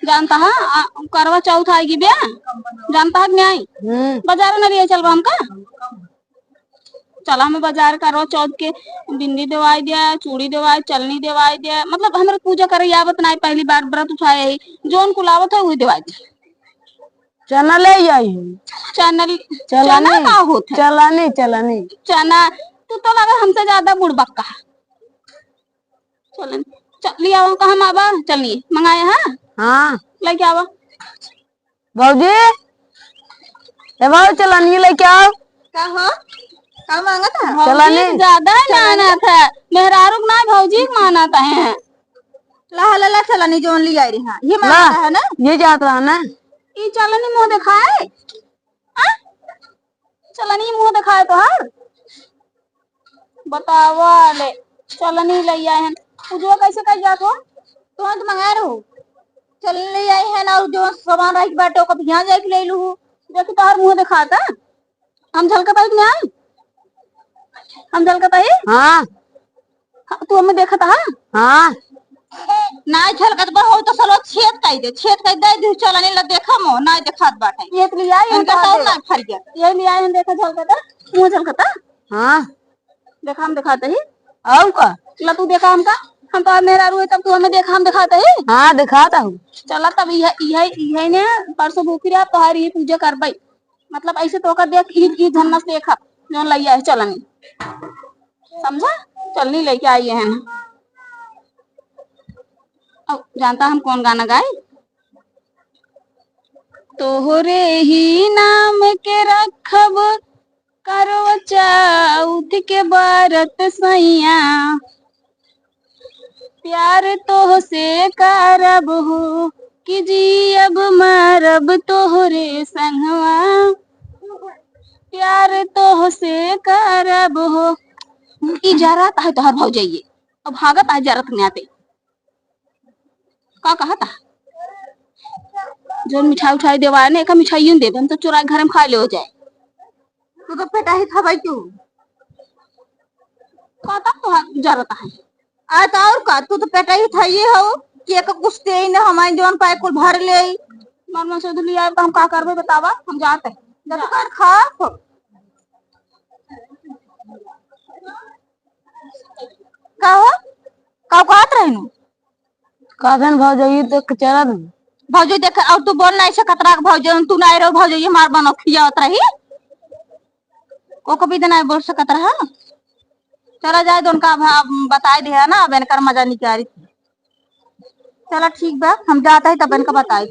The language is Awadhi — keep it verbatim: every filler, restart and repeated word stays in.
जानता है, आ, करवा चौथ आएगी बे, जानता है कि नहीं? हम्म। बाजार न लिए चलबा हमका? चला, हमें बाजार करवा चौथ के बिंदी देवाई दे, चूड़ी देवाई, चलनी देवाई दे, मतलब, हमरे पूजा करे आवत नाई, पहली बार व्रत उठाए ही, जौन कुल आवत है, वही देवाई दे। चना ले आई हूँ। चना, चना चलनी, का होत है? चलनी, चलनी। चना, तू तो लगा हमसे ज्यादा बुड़बक का। चलन, चल, ले आवा, कहाँ मावा? चलनी, मंगाए, हाँ? हाँ। लेके आवा। भौजी, ए भौजी, चलनी लेके आओ। का हो? का मांगत है? भौजी चलनी। ज्यादा ही चलनी। मानत है। मेहरारू के ना, भौजी के मानत है। ला, ला, ला, चलनी जोन ले आई रही, हाँ। ये ला, मांगत है ना? ये जात रहा ना। ई चलनी मुंह दिखाए। आ? चलनी मुंह दिखाए तोहार। बतावा ले, चलनी ले आए हैं। पूजवा कैसे कही जात हो? तुरंत मंगा रहो। चलनी ले आई है ना, और जो सामान रही बाटे, ओकर भिया जाए के ले लू। देखी तोहार मुंह दिखाता। हम झलकत है कि नहीं? हम झलकत है? हाँ। हाँ, तू हमें देखत हा? हाँ। ना झलकत बा हो तो सलो छेद कई दे, छेद कई दे दू चलनी ला देखा मो, ना देखात बाटे। ये तो लिया, ये इनका तो तो दे। ना फरिया। ये लिया, ये देखा झलकत है, मुंह झलकत है। हाँ। देखा हम दिखाते ही। आऊ का? ला तू देखा हमका, हम तो मेहरारू है तब तू हमें देखा हम दिखाते ही। हाँ, दिखाता हूँ। चला तब यह, यह, यह ने परसों भूखी रहा, तोहार ये पूजा करबई। मतलब ऐसे तो ओकर देख, ई, ई धन्नस देखा, जौन लइया है चलनी। समझा? चलनी लेके आई है ना। अब जानता हम कौन गाना गाए? तोहरे ही नाम के रखब करवा चौथ के बरत सैया, प्यार तोहसे करब हो, कि जियब मरब तोहरे संगवा, प्यार तोहसे करब हो। ई जरत है तोहर भौजाइये, अब भागत है जरत न्याते। का कहत है? जौन मिठाई उठाई देवाए ने, एका मिठाइयों देबे, हम तो चुरा के घर में खा ले हो जाए। तू तो पेटाही था भाई तू। पता तो है, जरत है। आ तो और का, तू तो पेटाही था ये हो कि एक कुछ दे ही ना, हमारे जौन पाए कुल भर ले। नॉर्मल से धुली आए तो हम का करबे बतावा, हम जाते हैं। जब तक खा। का हो? का कहत रहनु? कहत हन भौजाई देख के चलत हन। भौजी देख, और तू बोल नहीं सकत रहा भौजी, तू नहीं रहो भौजी, ये मार बनो खियावत रही। ओको भी तो नहीं बोल सकत रहा। चला जाए तो उनका अब, अब बताए दिया ना, अब इनकर मजा निकाली। चला ठीक बा, हम जाता है तब इनका बताई।